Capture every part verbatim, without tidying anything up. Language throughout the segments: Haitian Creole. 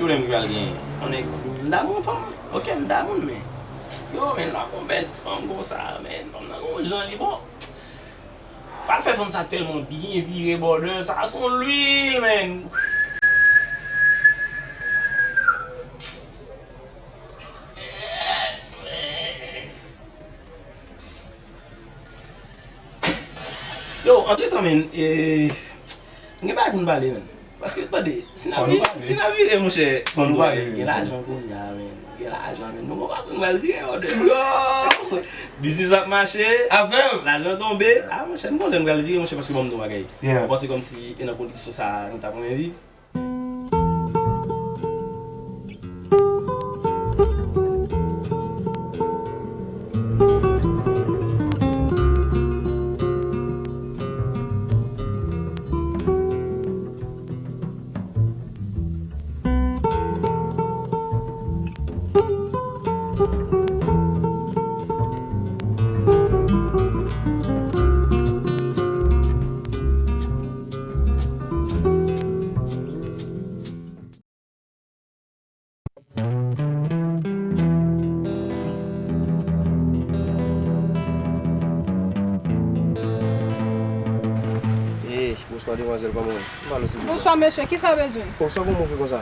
Pwoblèm ki pral genyen? Yon nèg di m, "M damou fanm." Ok, m damou l, men yo, men lè w ap yon bèl ti fanm konsa, men fanm nan gon jan li bon. Pral fè fanm sa tèlman byen vire bòdè, sa se yon lwil, men. Yo, antretan, men, eh, m gen bagay pou n pale, men. Paske, tande, si n ap vire, si n ap vire, monchè, fò nou pale, gen lajan kounye a, men. Gen lajan, men. Nou gon fason nou pral vire, yo, de. Yo! Biznis ap mache. Avè m! Lajan tonbe. Ah, monchè, m kontan nou pral vire, monchè, paske ban m di yon bagay. Yeah. Ou panse kòmsi e nan kondisyon sa a nou t ap renmen viv? Eh, bonswa, demwazèl, kòman w ye? Pale, silvouplè. Bonswa, mesye, kisa w bezwen? Oh, sa w gon move konsa?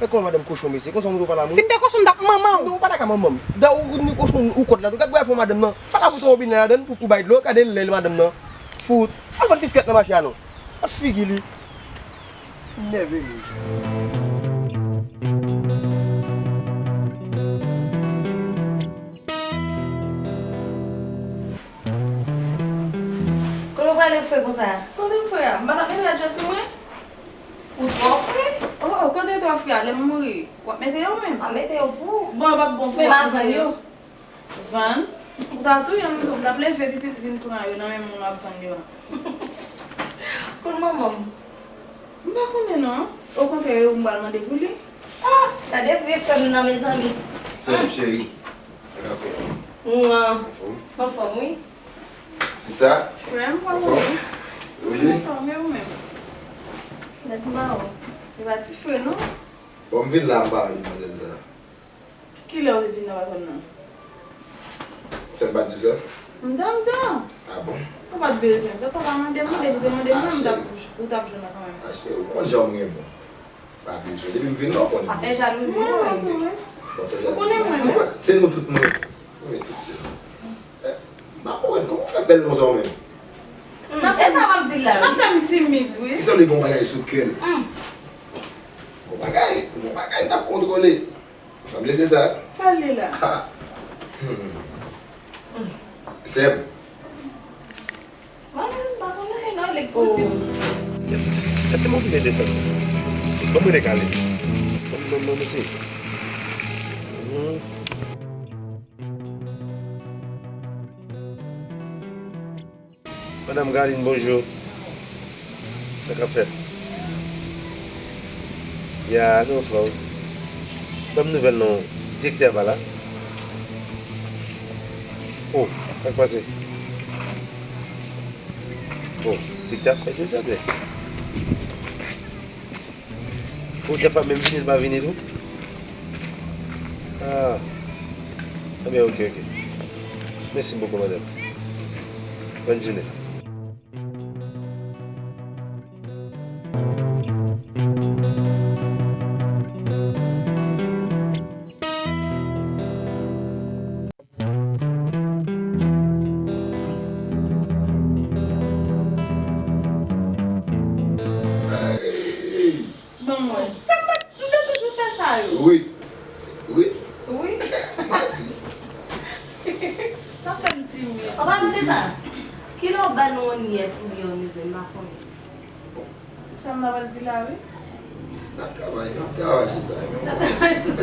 E kòman madanm kochon, mesye? Konsa w montre w pa la moun? Si m te kochon, m t ap manman w. Non, w pa ta ka manman m. Da ou ni kochon ou kòt la tou. Gad bwè fon madanm nan. Pa ka fout yon wobinè ladann pou, pou bay dlo. Gade l lè li madanm nan. Fout. Al vann biskèt nan mache a non. Gad figi li. Nève li. Kote w prale fre konsa? Kote m fre a? M pa t ap mete adjè sou mwen? Ou twò fre? Oh, oh, kote twò fre a? Lè m mouri, w ap mete yo menm? M ap mete yo pou ou. Bon, yo p ap bon pou ou. Men m ap vann yo. Vann? Ou ta touye m tou, m t ap leve pitit vin pran yo nan men moun w ap vann yo a. Kote manman m? M pa konnen non. Okontrè, e ou m pral mande pou li. Ah, gade vye frè m nan, mezanmi. Sè m cheri. Sa k ap fèt? Mwa. Anfòm? Anfòm, wi. Sista? Frè m, kòman w ye? Wi. Anfòm, e ou menm? Nèt mawon. E pa ti frè, non? Bon, m vin la, m pare demwazèl sa. Kilè w te vin nan patwon nan? Sè m pa t di w sa? M tan, m tan. Ah bon? Ou pa t bezwen sa, fò w pa mande m, depi w te mande m, ou t ap, ou t ap jwenn nan kanmenm. Ah, cheri, ou konn jan m renmen w. Pa bezwen. Depi m vin la, ou konnen. Pa fè jalouzi, non, wi. Mwen tou, wi. Pa fè jalouzi. Ou konnen mwen menm. Se nou tout mwen. Mwen tout se nou. Eh, m pa konprann kòman w fè bèl konsa ou menm. Hmm, e sa m ap di l la, wi. Sa fè m timid, wi. Li sanble gon bagay sou kè l. Hmm. Gon bagay, gon bagay l t ap kontwole. Sanble se sa. Sa l ye la? Ha. Hmm. Sè m. Mwen menm, m pa konn anyen non, li k pou di m. Èske mwen vin desann? Ban mwen dekale. Ban m, ban m, ban m isi. Hmm. Madanm Carline, bonjou. Sa k ap fèt? Ya, nou anfòm. Ban m nouvèl non, direktè a pa la. Oh, sa k pase? Oh, direktè ap fè dezòd, wi. Ou te fè menm vini, li pa vini tou? Ah. Ebyen, ok, ok. Mèsi bokou, madanm. Bòn jounen. Ban m wè. Sa m pa t, m te toujou fè sa yo. Wi. Wi. Wi. Manti. Sa fè m timid. Ou pa mande sa. Kilè w ba nou yon nyès oubyen yon nevè, m pa konnen. Sa m ta pral di la, wi. N ap travay, n ap travay sou sa, non? N ap travay sou sa.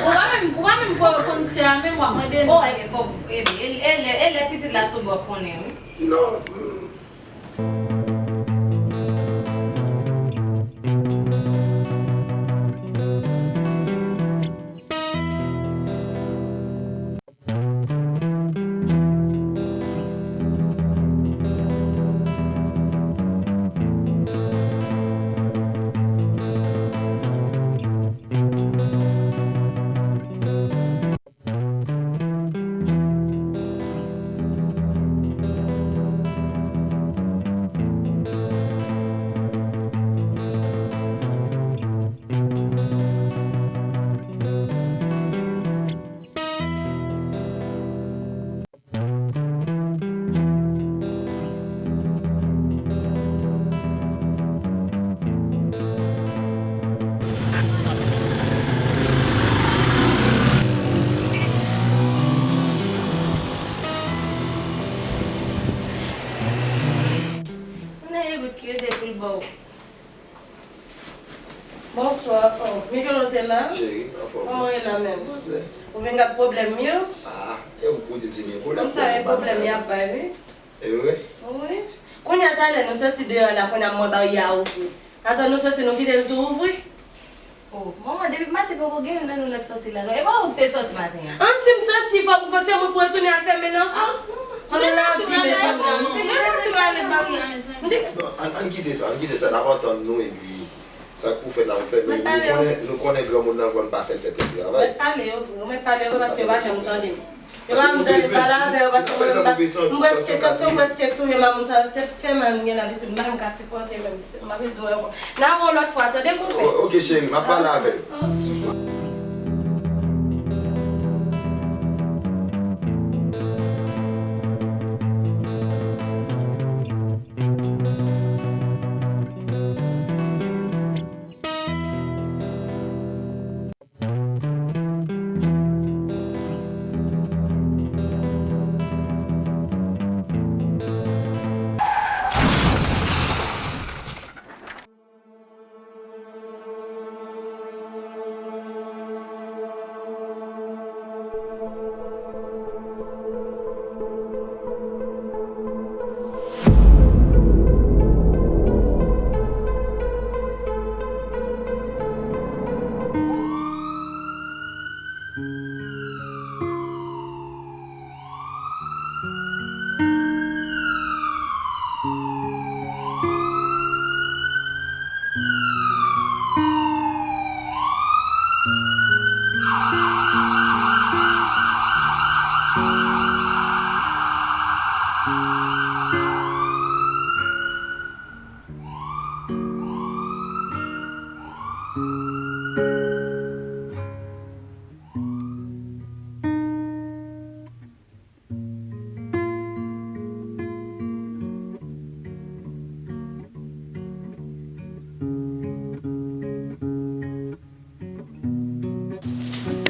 Ou pa menm, ou pa menm ko-, konn sè a menm, w ap mande l. Oh, ebyen, fò, ebyen, e, e, e, e lè pitit la tonbe, w ap konnen, wi. Non, mm. Ki rete pou l ba w. Bonswa. Oh, Miguel, ou te la? Cheri, anfòm? Kòman w ye la menm? Manzè. Ou vin gad pwoblèm m yo? Ah, e ou pou di m si gen pwoblèm. Konn sa e pwoblèm y ap bay, wi. E vre? Wi. Kounye a talè nou soti deyò la, kounye a m wè baryè a ouvri. Atò nou soti, nou kite l tou ouvri. Oh, manman, depi maten poko gen youn nan nou la k soti la, non. E pa ou k te soti maten an? An, si m soti, fò m fè ti moman pou retounen al fèmen l ankò. Ah, non. Konnen lavi, mezanmi. Depi ou ale baryè a, mezanmi. Non, ann, ann kite sa, ann kite sa, n ap antann nou, epi sa k pou fèt la, pou fèt, men nou konnen, nou konnen granmoun nan, fò n pa fè l fè twòp travay. Mèt pale yo vre, mèt pale yo vre, paske yo pa janm tande m. Yo pa janm tande m pale avè yo, paske mwen menm, m prèske, tansyon prèske touye m, a moun sa yo tèt fè mal, m gen labitid, m pa menm ka sipòte menm. M ap di w ankò. N a wè w lòt fwa, tande, konpè? O-, ok, cheri, m ap pale avè l.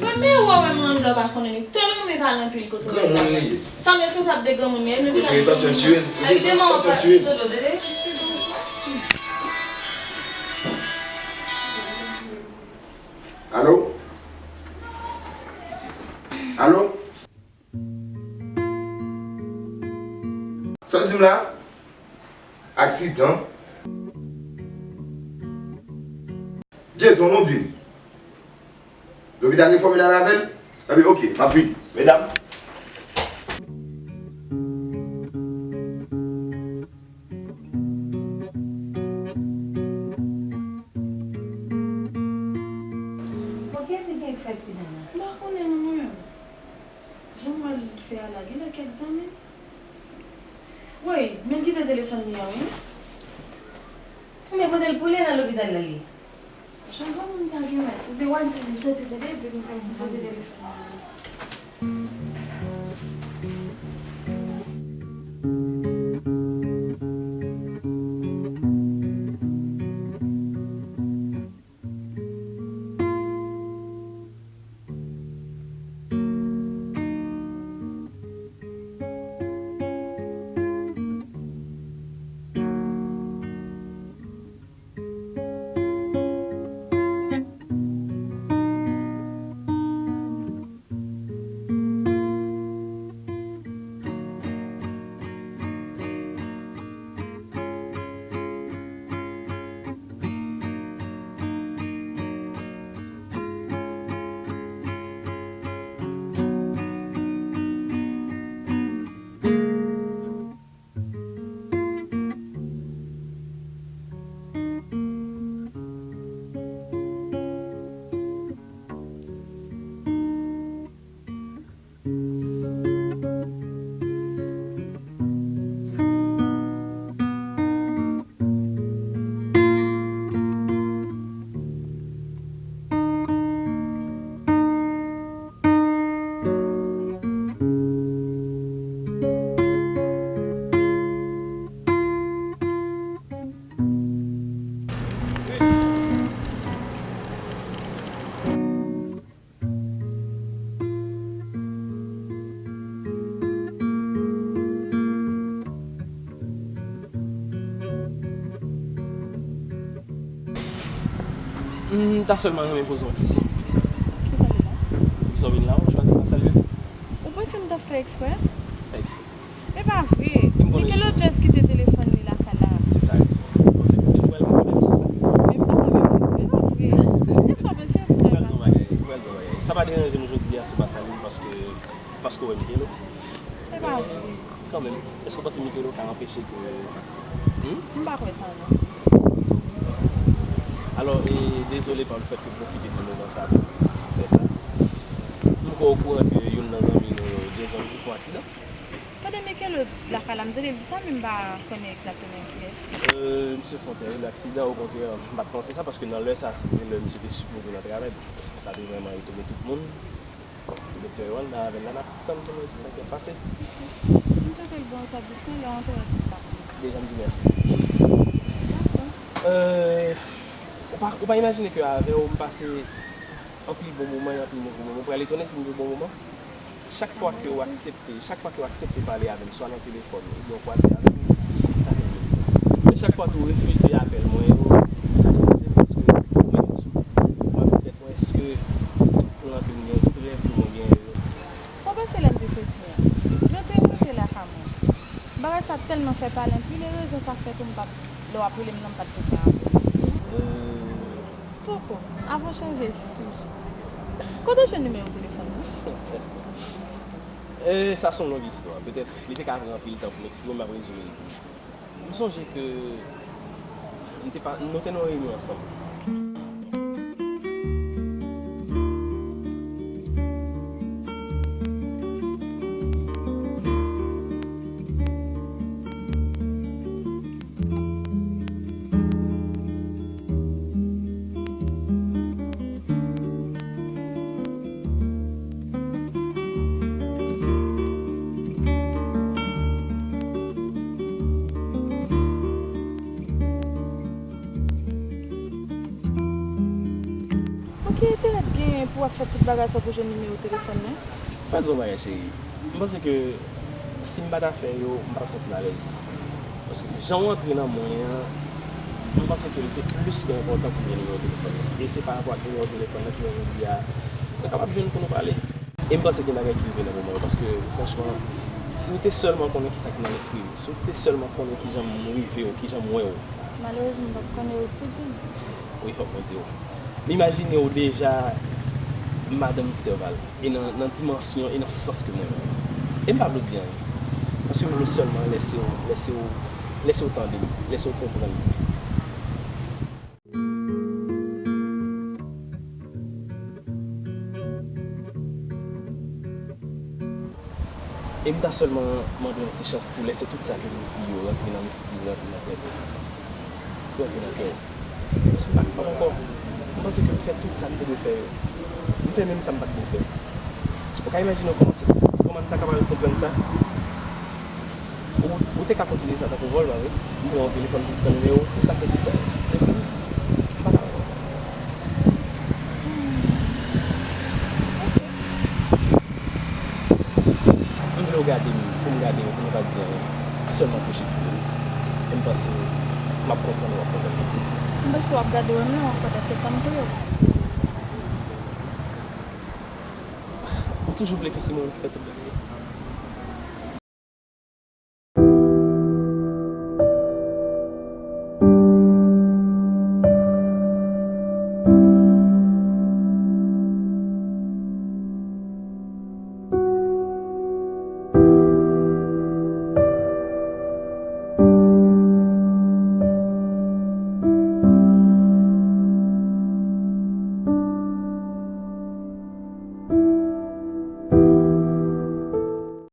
Mwen, men ou wè mwen anndan, pa konnen li. Tèlman men pale anpil kote w ye. Granmoun li ye. Sa responsab de granmoun li ye, nou. Prefere tansyon tiye l. Prefere tansyon tiye l. Alo? Alo? Sa w di m la? Aksidan? Jason, nou di m. Lopital Refòm al avè l? Ebyen, ok, m ap vini. Medam. Bon, kiyès ki gen fè aksidan an? M pa konnen non mwen menm. Jan m wè l fè a la, genlè kèk zanmi l. Woy, men l kite telefòn li an, wi. Men kote l pou l ye nan lopital la, li? Jan granmoun sa gen wè, se de wè n se m soti tande, di m pou m pote telefòn li. M ta sèlman renmen poze w yon kesyon. Kisa l ye la? Kisa w vin la? Ou chwazi pa salye l? Ou panse m t ap fè eksprè? Fè eksprè. E pa vre. Michaelo just kite telefòn li lakay la. Se sa. Bon, se pou mwen, mwen menm sou sa. Men m pa konn menm filtre, e pa vre. Kisa w panse? Ou pral di yon bagay, ou pral di yon bagay. Sa pa deranje m jodi a si w pa salye m paske, paske w wè Michaelo. E pa vre. Kanmenm, èske w panse Michaelo ka anpeche ke, hmm? M pa kwè sa, non. Alò, e, dezole pa lefèt ke w pwofite de moman sa pou fè sa. M kwè w okouran ke youn nan zanmi nou yo, Jason, li fè yon aksidan. Tande Michaelo lakay la, m tande l di sa, men m pa konnen egzakteman kiyès. Euh, misye fè yon tèrib aksidan, okontrè, m pa t panse sa, paske nan lè sa, se te lè misye te sipoze nan travay. Sa te vrèman etone tout moun. Doktè yo anndan avè l la, n ap tann pou nou wè kisa k ap pase. M swete l bon retablisman, lè w antre w a di l sa pou mwen. Deja, m di w mèsi. Dakò. Euh, ou pa, ou pa imajine ke avè w, m pase anpil bon moman e anpil move moman. Ou pral etone si m di w bon moman. Chak fwa ke w aksepte, chak fwa ke w aksepte pale avè m, swa nan telefòn, oubyen w kwaze avè m, sa fè m plezi. Men chak fwa tou w refize apèl mwen yo, sa deranje m paske ou menm sou, w ap di tèt mwen, èske tout plan ke m gen, tout rèv ke mwen genyen yo. Fò w panse lè m te soti an, jan w te monte lakay mwen. Bagay sa tèlman fè pale anpil, e rezon sa fè tou m pa t, lè w ap rele m nan, m pa t vle pran apèl. Euh, Poko, avan w chanje sijè, kote w jwenn nimewo telefòn mwen? Eh, sa se yon long istwa. Petèt, li te ka pran anpil tan pou m eksplike, m ap rezime l pou ou. M sonje ke m te pa, nou te nan yon reyinyon ansanm. Bon, ki enterè t genyen pou w ap fè tout bagay sa pou jwenn nimewo telefòn mwen? Pral di w yon bagay, cheri. M panse ke si m pa ta fè yo, m pa t ap santi m alèz. Paske jan w antre nan mwen an, m panse ke li te plis ke enpòtan pou m gen nimewo telefòn nan. E se pa rapò ak nimewo telefòn nan ki fè jodi a nou kapab jwenn pou nou pale. E m panse gen bagay ki rive nan moman yo, paske, franchman, si w te sèlman konnen kisa ki nan lespri m, si w te sèlman konnen kijan m rive w, kijan m wè w. Malerezman, m p ap konnen ou pou di m. Wi, fòk mwen di w. M imajine w deja madanm Mister Val, e nan, nan dimansyon, e nan sans ke mwen menm. E m pa vle w di anyen. Paske m vle sèlman lèse w, lèse w, lèse w tande m, lèse w konprann mwen. E m ta sèlman mande yon ti chans pou lèse tout sa ke m di yo rantre nan lespri w, rantre nan tèt ou, pou rantre nan kè w. Paske m pa kapab ankò. M panse ke m fè tout sa m te dwe fè yo. M fè menm sa m pa t dwe fè. Ou ka imajine w kòman se, kòman m ta kapab konprann sa? Ou, ou te ka konsidere sa tankou vòl, pa vre? M pran yon telefòn pou m pran nimewo, e sa k fè tout sa yo? Se pou m pa ka ankò. M vle w gade m, pou m gade w, pou nou pa di anyen. Sèlman kouche pou ou. E m panse m ap konprann ou, w ap konprann mwen tou. M panse w ap gade w menm, w ap kontan sou tanm tou yo. Ou toujou vle ke se mwen ki fè tout bagay?